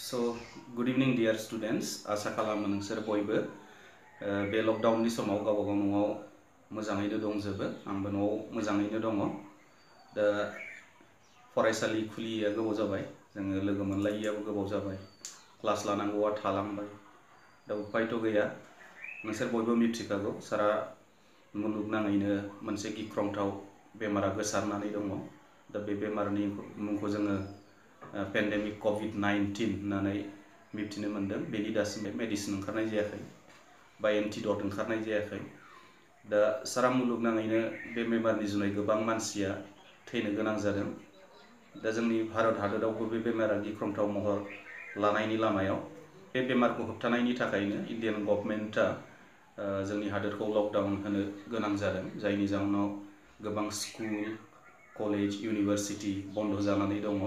So, good evening dear students. आसा खालामो नोंसोर बयबो बे लकडाउननि समाव गावबा गाव न'आव मोजाङैनो दंजोबो। आंबो न'आव मोजाङैनो दङ। दा फरायसालि खुलिया गोबाव जाबाय। जोङो लोगो मोनलायियाबो गोबाव जाबाय। क्लास लानांगौआ थालांबाय। दा उपायथ' गैया। नोंसोर बयबो मिथिखागौ सारा मुलुगनाङैनो मोनसे गिख्रंथाव बेमारा गोसारनानै दङ। दा बे बेमारनि मुंखौ जोङो पेन्डेमिक COVID-19 होननानै मिथिनो मोनदों। बेनि दासिमबो मेडिसिन ओंखारनाय जायाखै बा एन्टिडट ओंखारनाय जायाखै। दा सारा मुलुगनाङैनो बे बेमारनि जुनै गोबां मानसिया थैनो गोनां जादों। दा जोंनि भारत हादरावबो बे बेमारा गिख्रंथाव महर लानायनि लामायाव। बे बेमारखौ होबथानायनि थाखायनो इन्डियान गभर्नमेन्टआ जोंनि हादोरखौ लकडाउन होनो गोनां जादों, जायनि जाउनाव गोबां स्कुल, कलेज, इउनिभारसिटि बन्द जानानै दङ।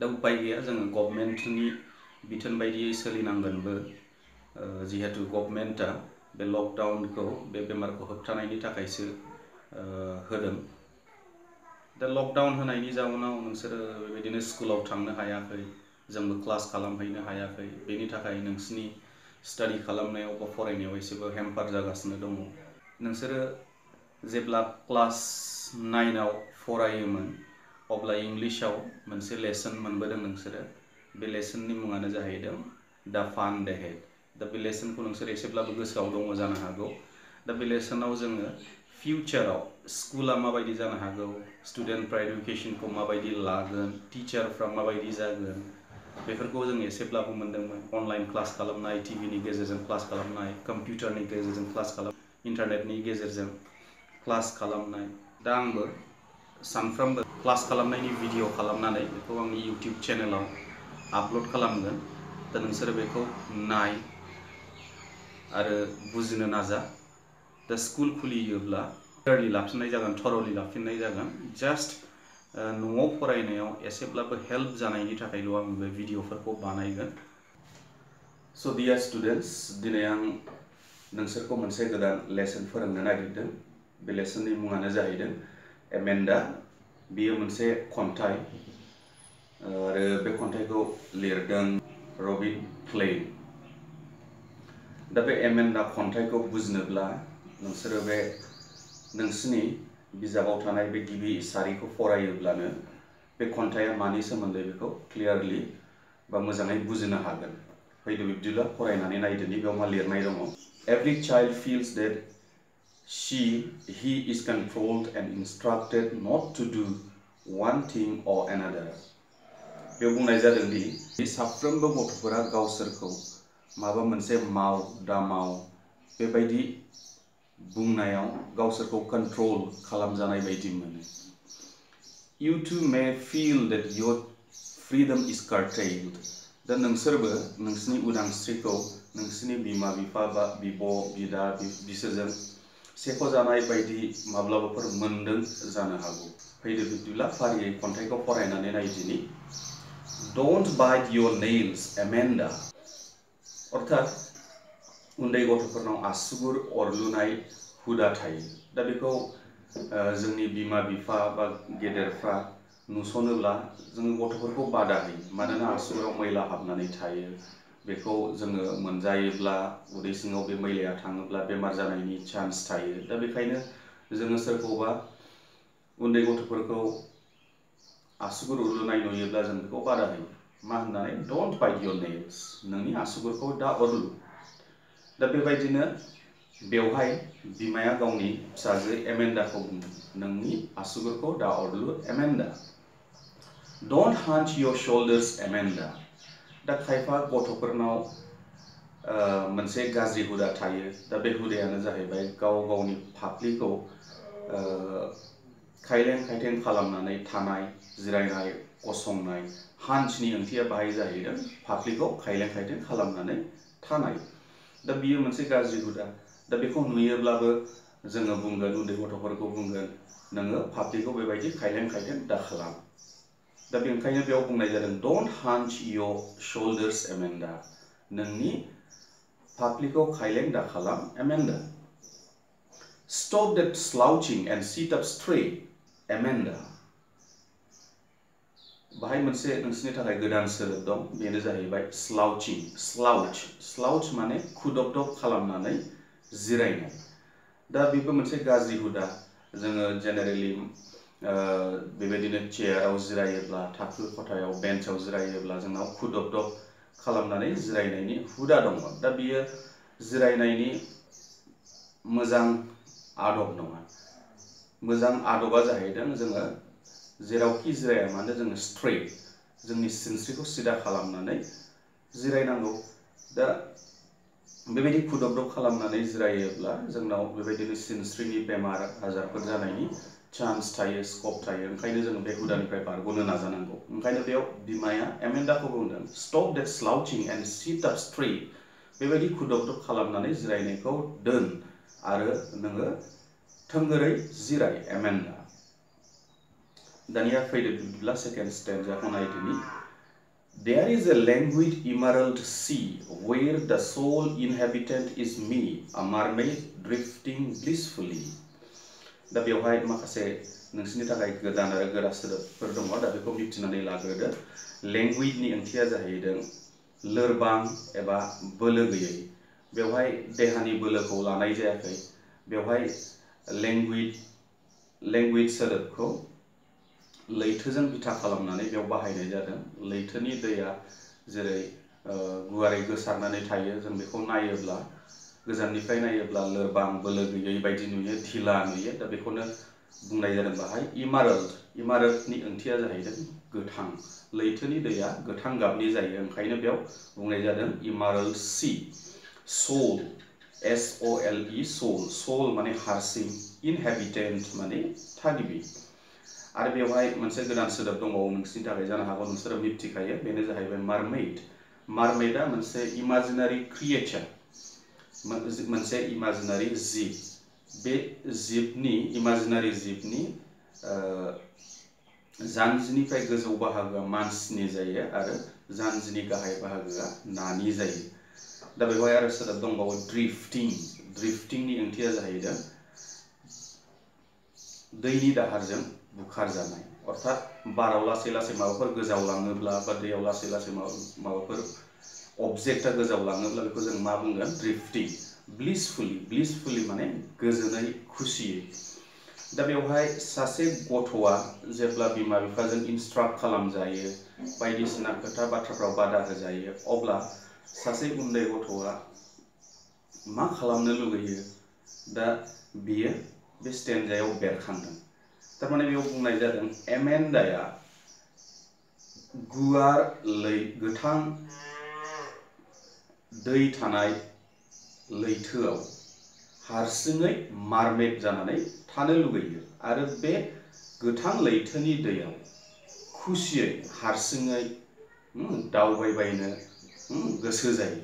दा उपाय गैया, जोङो गभर्नमेन्टनि बिथोन बायदियै सोलिनांगोनबो, जिहेतु गभर्नमेन्टआ बे लकडाउनखौ बे बेमारखौ होबथानायनि थाखायसो होदों। दा लकडाउन होनायनि जाउनाव नोंसोरो बेबायदिनो स्कुलाव थांनो हायाखै, जोंबो क्लास खालामहैनो हायाखै। बेनि थाखाय नोंसिनि स्टाडि खालामनायाव बा फरायनायाव एसेबो हेम्पार जागासिनो दङ। नोंसोरो जेब्ला क्लास 9आव फरायोमोन अब्ला इंलिशाव मोनसे लेसन मोनबोदों नोंसोरो। बे लेसननि मुङानो जाहैदों दा फान देहेड। दा बे लेसनखौ नोंसोर एसेब्लाबो गोसोआव दङ जानो हागौ। दा बे लेसनाव जोङो फिउचाराव स्कुला माबायदि जानो हागौ, स्टुडेन्टफ्रा एडुकेशनखौ माबायदि लागोन, टिचारफ्रा माबायदि जागोन, बेफोरखौ जों एसेब्लाबो मोनदोंमोन। अनलाइन क्लास खालामनाय, टिभिनि गेजेरजों क्लास खालामनाय, कम्पिउटारनि गेजेरजों क्लास खालामनाय, इन्टारनेटनि गेजेरजों क्लास खालामनाय। दा आंबो सानफ्रोमबो क्लास खालामनायनि भिडिअ खालामनानै बेखौ आंनि इउटिउब चेनेलाव आपल'ड खालामगोन। दा नोंसोरो बेखौ नाय आरो बुजिनो नाजा। दा स्कुल खुलियोब्ला क्लियारलि लाफिननाय जागोन, थरलि लाफिननाय जागोन। जास्ट न'आव फरायनायाव एसेब्लाबो हेल्प जानायनि थाखायल' आं बे भिडिअफोरखौ बानायगोन। स' डियार स्टुडेन्टस, दिनै आं नोंसोरखौ मोनसे गोदान लेसन फोरोंनो नागिरदों। बे लेसननि मुङानो जाहैदों एमेन्डा। बेयो मोनसे खन्थाइ आरो बे खन्थाइखौ लिरदों रबिन फ्लेन। दा बे एमेन्डा खन्थाइखौ बुजिनोब्ला नोंसोरो बे नोंसिनि बिजाबाव थानाय बे गिबि सारिखौ फरायोब्लानो बे खन्थाइया मानि सोमोन्दै बेखौ क्लियारलि बा मोजाङै बुजिनो हागोन। फैदो बिब्दिब्ला फरायनानै नायदोनि बेयाव मा लिरनाय दङ। Every child feels that he is controlled and instructed not to do one thing or another. बेयाव बुंनाय जादों दि साफ्रोमबो गथ'फोरा गावसोरखौ माबा मोनसे माव दामाव बेबायदि बुंनायाव गावसोरखौ कन्ट्रल खालामजानाय बायदि मोनो। You too may feel that your freedom is curtailed. दा नोंसोरबो नोंसिनि उदांस्रिखौ नोंसिनि बिमा बिफा बा बिब' बिदा बिसोरजों सेख'जानाय बायदि माब्लाबाफोर मोनदों जानो हागौ। फैदो बिब्दिब्ला फारियै खन्थाइखौ फरायनानै नायदिनि। Don't bite your nails, Amanda. अर्थात उन्दै गथ'फोरनाव आसुगुर अरलुनाय हुदा थायो। दा बेखौ जोंनि बिमा बिफा बा गेदेरफ्रा नुसनोब्ला जोङो गथ'फोरखौ बादा होयो, मानोना आसुगुराव मैला हाबनानै थायो। बेखौ जोङो मोनजायोब्ला उदै सिङाव बे मैलाया थाङोब्ला बेमार जानायनि चान्स थायो। दा बेखायनो जोङो सोरखौबा उन्दै गथ'फोरखौ आसुगुर अरलुनाय नुयोब्ला जों बेखौ बादा होयो। मा होननानै? Don't bite your nails. नोंनि आसुगुरखौ दा अरलु। दा बेबायदिनो बेवहाय बिमाया गावनि फिसाजो एमेन्डाखौ बुङो, नोंनि आसुगुरखौ दा अरलु एमेन्डा। Don't hunch your shoulders, Amanda. दा खायफा गथ'फोरनाव मोनसे गाज्रि हुदा थायो। दा बे हुदायानो जाहैबाय गाव गावनि फाफ्लिखौ खायलें खायथें खालामनानै थानाय, जिरायनाय, गसंनाय। हान्चनि ओंथिया बाहाय जाहैदों फाफ्लिखौ खायलें खायथें खालामनानै थानाय। दा बियो मोनसे गाज्रि हुदा। दा बेखौ नुयोब्लाबो जोङो बुंगोन, उन्दै गथ'फोरखौ बुंगोन, नोङो फाफ्लिखौ बेबायदि खायलें खायथें दा खालाम। दा बेनिखायनो बेयाव बुंनाय जादों Don't hunch your shoulders, Amanda. नोंनि फाफ्लिखौ खायलें दा खालाम, Amanda. Stop that slouching and sit up straight, Amanda. बाहाय मोनसे नोंसिनि थाखाय गोदान सोदोब दं, बेनो जाहैबाय स्लाउचिं। स्लाउच माने खुदबदब खालामनानै जिरायनाय। दा बेबो मोनसे गाज्रि हुदा। जोङो जेनेरेलि बेबायदिनो चेयाराव जिरायोब्ला, थाखो खथायाव बेन्चआव जिरायोब्ला जोंनाव खुदबदब खालामनानै जिरायनायनि हुदा दङ। दा बियो जिरायनायनि मोजां आदब नङा। मोजां आदबा जाहैदों जोङो जेरावखि जिराया मानो जोङो स्ट्रेट, जोंनि सिनस्रिखौ सिदा खालामनानै जिरायनांगौ। दा बेबायदि खुदबदब खालामनानै जिरायोब्ला जोंनाव बेबायदिनो सिनस्रिनि बेमार आजारफोर जानायनि चान्स थायो, स्कप थायो। ओंखायनो जोङो बे हुदानिफ्राय बारग'नो नाजानांगौ। ओंखायनो बेयाव बिमाया एमेन्डाखौ बुंदों, stop that slouching and sit up straight. बेबायदि खुदबदब खालामनानै जिरायनायखौ दोन आरो नोङो थोंगोरै जिराय, एमेन्डा। दानिया फैदो बिदिब्ला second स्टेन्जाखौ नायदिनि। There is a languid emerald sea where the sole inhabitant is me, a mermaid drifting blissfully. दा बेवहाय माखासे नोंसिनि थाखाय गोदान आरो गोरा सोदोबफोर दङ। दा बेखौ मिथिनानै लाग्रोदो। लेंगुइडनि ओंथिया जाहैदों लोरबां एबा बोलो गैयै। बेवहाय देहानि बोलोखौ लानाय जायाखै। बेवहाय लेंगुइड सोदोबखौ लैथोजों बिथा खालामनानै बेयाव बाहायनाय जादों। लैथोनि दैया जेरै गुवारै गोसारनानै थायो, जों बेखौ नायोब्ला, गोजाननिफ्राय नायोब्ला लोरबां बोलो गैयै बायदि नुयो, ढिला नुयो। दा बेखौनो बुंनाय जादों बाहाय इमारल्ड। इमारल्डनि ओंथिया जाहैदों गोथां। लैथोनि दैया गोथां गाबनि जायो, ओंखायनो बेयाव बुंनाय जादों इमारल्ड सी। सोल, SOLE, सोल माने हारसिं, इनहेबिटेन्ट माने थागिबि। आरो बेवहाय मोनसे गोदान सोदोब दंबावो नोंसिनि थाखाय, जानो हागौ नोंसोरो मिथिखायो, बेनो जाहैबाय मारमेइड। मारमेइडआ मोनसे इमाजिनारि क्रिएचार, मोनसे इमाजिनारि जिब। बे इमाजिनारि जिबनि जानजिनिफ्राय गोजौ बाहागोआ मानसिनि जायो आरो जानजिनि गाहाय बाहागोआ नानि जायो। दा बेवहाय आरो सोदोब दंबावो ड्रिफ्टिं। ड्रिफ्टिंनि ओंथिया जाहैदों दैनि दाहारजों बुखार जानाय। अर्थात बाराव लासै लासै माबाफोर गोजावलाङोब्ला बा दैयाव लासै लासै माबाफोर अबजेक्टआ गोजावलाङोब्ला बेखौ जों मा बुंगोन? ड्रिफ्टिं। ब्लिसफुली माने गोजोनै, खुसियै। दा बेवहाय सासे गथ'आ जेब्ला बिमा बिफाजों इन्सट्राक्ट खालामजायो, बायदिसिना खोथा बाथ्राफ्राव बादा होजायो, अब्ला सासे उन्दै गथ'आ मा खालामनो लुगैयो? दा बियो बे स्टेन्जायाव बेरखांदों। थारमाने बेयाव बुंनाय जादों एमेन्डाया गुवार गोथां दै थानाय लैथोआव हारसिङै मारमेड जानानै थानो लुगैयो आरो बे गोथां लैथोनि दैयाव खुसियै हारसिङै दावबायबायनो गोसो जायो।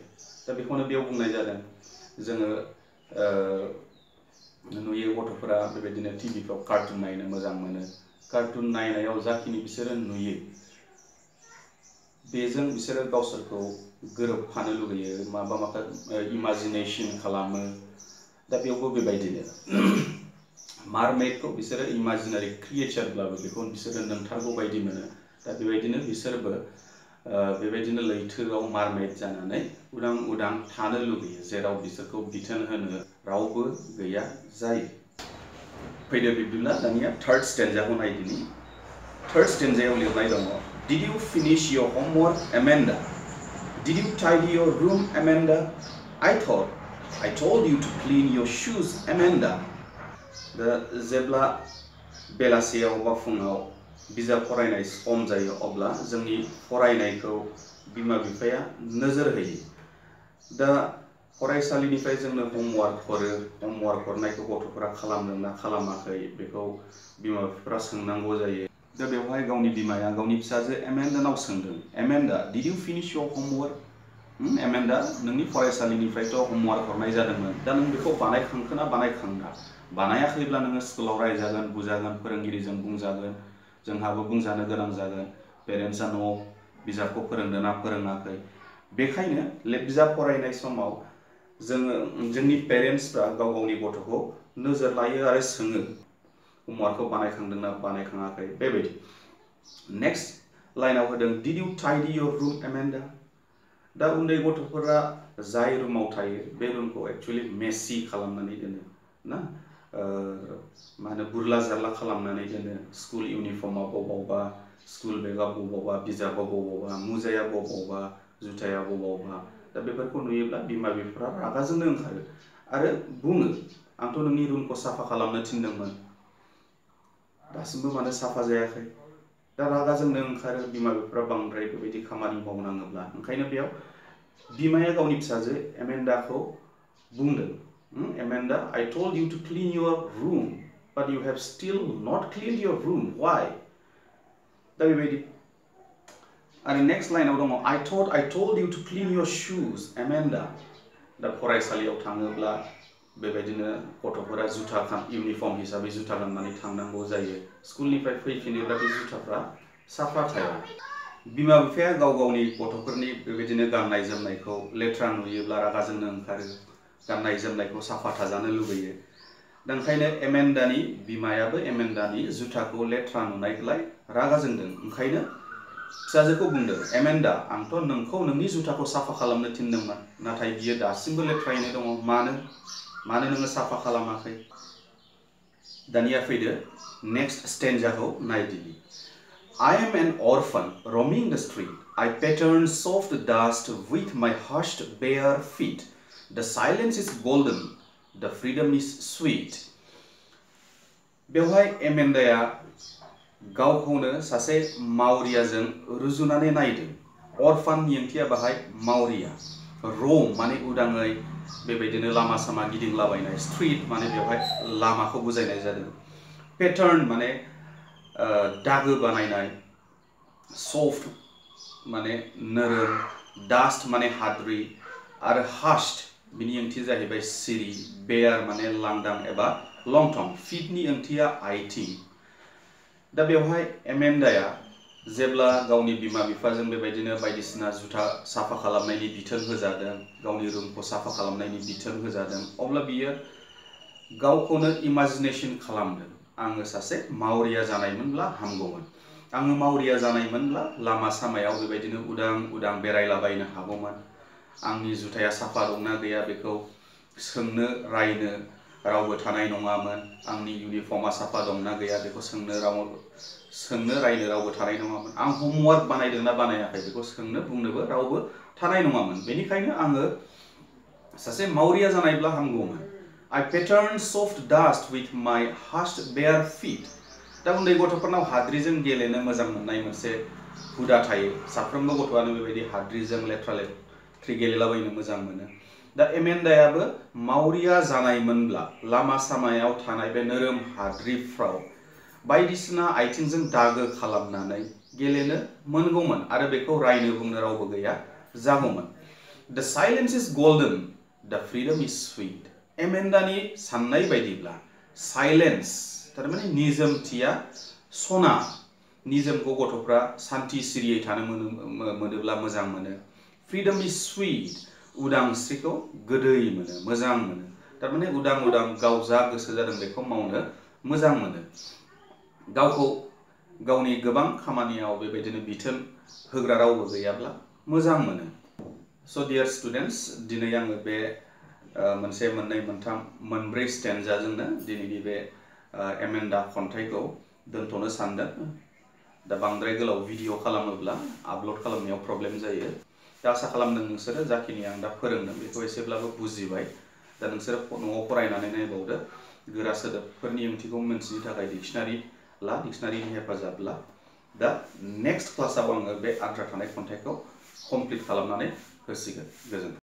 दा बेखौनो बेयाव बुंनाय जादों। जोङो नुयो गथ'फोरा बेबायदिनो टिभिफ्राव कार्टुन नायनो मोजां मोनो। कार्टुन नायनायाव जाखिनि बिसोरो नुयो, बेजों बिसोरो गावसोरखौ गोरोबफानो लुगैयो, माबा इमाजिनेसन खालामो। दा बेयावबो बेबायदिनो मारमेडखौ बिसोरो इमाजिनारि क्रिएचारब्लाबो बेखौ बिसोरो नंथारगौ बायदि मोनो। दा बेबायदिनो बिसोरबो बेबायदिनो लैथोआव मारमेड जानानै उदां उदां थानो लुगैयो, जेराव बिसोरखौ बिथोन होनो रावबो गैया जायो। फैदो बिब्दिब्ला दानिया थार्ड स्टेन्जाखौ नायदिनि। थार्ड स्टेन्जायाव लिरनाय दङ, Did you finish your homework, Amanda? Did you tidy your room, Amanda? I thought I told you to clean your shoes, Amanda. दा जेब्ला बेलासियाव बा फुङाव बिजाब फरायनाय सम जायो, अब्ला जोंनि फरायनायखौ बिमा बिफाया नोजोर होयो। दा फरायसालिनिफ्राय जोंनो होमवार्क हरो। होमवार्क हरनायखौ गथ'फोरा खालामदोंना खालामाखै बेखौ बिमा बिफाफ्रा सोंनांगौ जायो। दा बेवहाय गावनि बिमाया गावनि फिसाजो एमेन्डानाव सोंदों, एमेन्डा, डिड इउ फिनिश योर होमवार्क? एमेन्डा, नोंनि फरायसालिनिफ्रायथ' होमवार्क हरनाय जादोंमोन, दा नों बेखौ बानायखांखोना बानायखाङा? बानायाखैब्ला नोङो स्कुलाव रायजागोन, बुजागोन, फोरोंगिरिजों बुंजागोन, जोंहाबो बुंजानो गोनां जागोन। पेरेन्टसा न'आव बिजाबखौ फोरोंदोंना फोरोङाखै? बेखायनो बिजाब फरायनाय समाव जोंनि पेरेन्टसफ्रा गाव गावनि गथ'खौ नोजोर लायो आरो सोङो, होमवार्कखौ बानायखांदोंना बानायखाङाखै? बेबायदि। नेक्स्ट, लाइनाव होदों did you tidy your room Amanda दा उन्दै गथ'फोरा जाय रुमाव थायो बे रुमखौ एक्चुअली मेसि खालामनानै दोनो ना मा होनो बुरला जारला खालामनानै दोनो स्कुल इउनिफर्मआ बबावबा स्कुल बेगआ बबावबा बिजाबा बबावबा मुजाया बबावबा जुथाया बबावबा दा बेफोरखौ नुयोब्ला बिमा बिफाफ्रा रागा जोंनो ओंखारो आरो बुङो आंथ' नोंनि रुमखौ साफा खालामनो थिनदोंमोन दासिमबो मानो साफा जायाखै दा रागा जोंनो ओंखारो बिमा बिफाफ्रा बांद्राय बेबायदि खामानि मावनाङोब्ला ओंखायनो बेयाव बिमाया गावनि फिसाजो एमेन्डाखौ बुंदों Amanda, I told you to clean your room, but you have still not cleaned your room. Why? दा बेबायदि आरो नेक्स्ट लाइनाव दङ I thought I told you to clean your shoes, Amanda. दा फरायसालियाव थाङोब्ला बेबायदिनो गथ'फोरा जुथा इउनिफर्म हिसाबै जुथा गाननानै थांनांगौ जायो स्कुलनिफ्राय फैफिनोब्ला बे जुथाफ्रा साफा थाया बिमा बिफाया गाव गावनि गथ'फोरनि बेबायदिनो गाननाय जोमनायखौ लेथ्रा नुयोब्ला रागा जोंनो ओंखारो गाननाय जोमनायखौ साफा थाजानो लुबैयो दा ओंखायनो एमेन्डानि बिमायाबो एमेन्डानि जुथाखौ लेथ्रा नुनायखौलाय रागा जोंदों ओंखायनो फिसाजोखौ बुंदों एमेन्डा आंथ' नोंखौ नोंनि जुथाखौ साफा खालामनो थिनदोंमोन नाथाय बियो दासिमबो लेथ्रायैनो दङ मानो नोङो साफा खालामाखै दानिया फैदो next स्टेन्जाखौ नायदिनि I am an orphan roaming the street. I pattern soft dust with my hushed bare feet. The silence is golden. The freedom is sweet. बेवहाय एमेन्डाया गावखौनो सासे मावरियाजों रुजुनानै नायदों orphanनि ओंथिया बाहाय मावरिया रोम माने उदाङै बेबायदिनो लामा सामा गिदिंलाबायनाय स्ट्रीट माने बेवहाय लामाखौ बुजायनाय जादों पेटार्न माने दागो बानायनाय सफ्ट माने नोरोम डास्ट माने हाद्रि आरो हास्ट बिनि ओंथिया जाहैबाय सिरि बेयार माने लांदां एबा लंथं फिटनि ओंथिया आइथिं दा बेवहाय एमेन्डाया जेब्ला गावनि बिमा बिफाजों बेबायदिनो बायदिसिना जुथा साफा खालामनायनि बिथोन होजादों गावनि रुमखौ साफा खालामनायनि बिथोन होजादों अब्ला बियो गावखौनो इमाजिनेसन खालामदों आङो सासे मावरिया जानायमोनब्ला हामगौमोन आङो मावरिया जानायमोनब्ला लामा सामायाव बेबायदिनो उदां बेरायलाबायनो हागौमोन आंनि जुथाया साफा दंना गैया बेखौ सोंनो रायनो रावबो थानाय नङामोन आंनि इउनिफर्मआ साफा दंना गैया बेखौ सोंनो रायनो रावबो थानाय नङामोन आं होमवर्क बानायदोंना बानायाखै बेखौ सोंनो बुंनोबो रावबो थानाय नङामोन बेनिखायनो आङो सासे मावरिया जानायब्ला हामगौमोन I pattern soft dust with my hushed bare feet दा उन्दै गथ'फोरनाव हाद्रिजों गेलेनो मोजां मोननाय मोनसे हुदा थायो साफ्रोमबो गथ'आनो बेबायदि हाद्रिजों लेथ्रि गेलेलाबायनो मोजां मोनो दा एमेन्डायाबो मावरिया जानायमोनब्ला लामा सामायाव थानाय बे नोरोम हाद्रिफ्राव बायदिसिना आइथिंजों दागो खालामनानै गेलेनो मोनगौमोन आरो बेखौ रायनो बुंनो रावबो गैया जागौमोन The silence is golden, the freedom is sweet. एमेन्डानि साननाय बायदिब्ला साइलेन्स थारमाने निजोमथिया सना निजोमखौ गथ'फ्रा सान्थि सिरियै थानो मोनोब्ला मोजां मोनो फ्रीडम इज स्वीट उदांस्रिखौ गोदै मोनो मोजां मोनो थारमाने उदां गाव जा गोसो जादों बेखौ मावनो मोजां मोनो गावखौ गावनि गोबां खामानियाव बेबायदिनो बिथोन होग्रा रावबो गैयाब्ला मोजां मोनो सो डियर स्टुडेन्टस दिनै आङो बे मोनसे मोननै मोनथाम मोनब्रै स्टेन्जाजोंनो दिनैनि बे एमेन्डा खन्थाइखौ दोनथ'नो सानदों दा बांद्राय गोलाव भिडिअ खालामोब्ला आपल'ड खालामनायाव प्रब्लेम जायो दा आसा खालामदों नोंसोरो जाखिनि आं दा फोरोंदों बेखौ एसेब्लाबो बुजिबाय दा नोंसोरो न'आव फरायनानै नायबावदो गोरा सोदोबफोरनि ओंथिखौ मिन्थिनो थाखाय डिक्सनारिनि हेफाजाब ला दा नेक्स्ट क्लासाव आङो बे आद्रा थानाय खन्थाइखौ कमप्लिट खालामनानै होसिगोन गोजोन्थों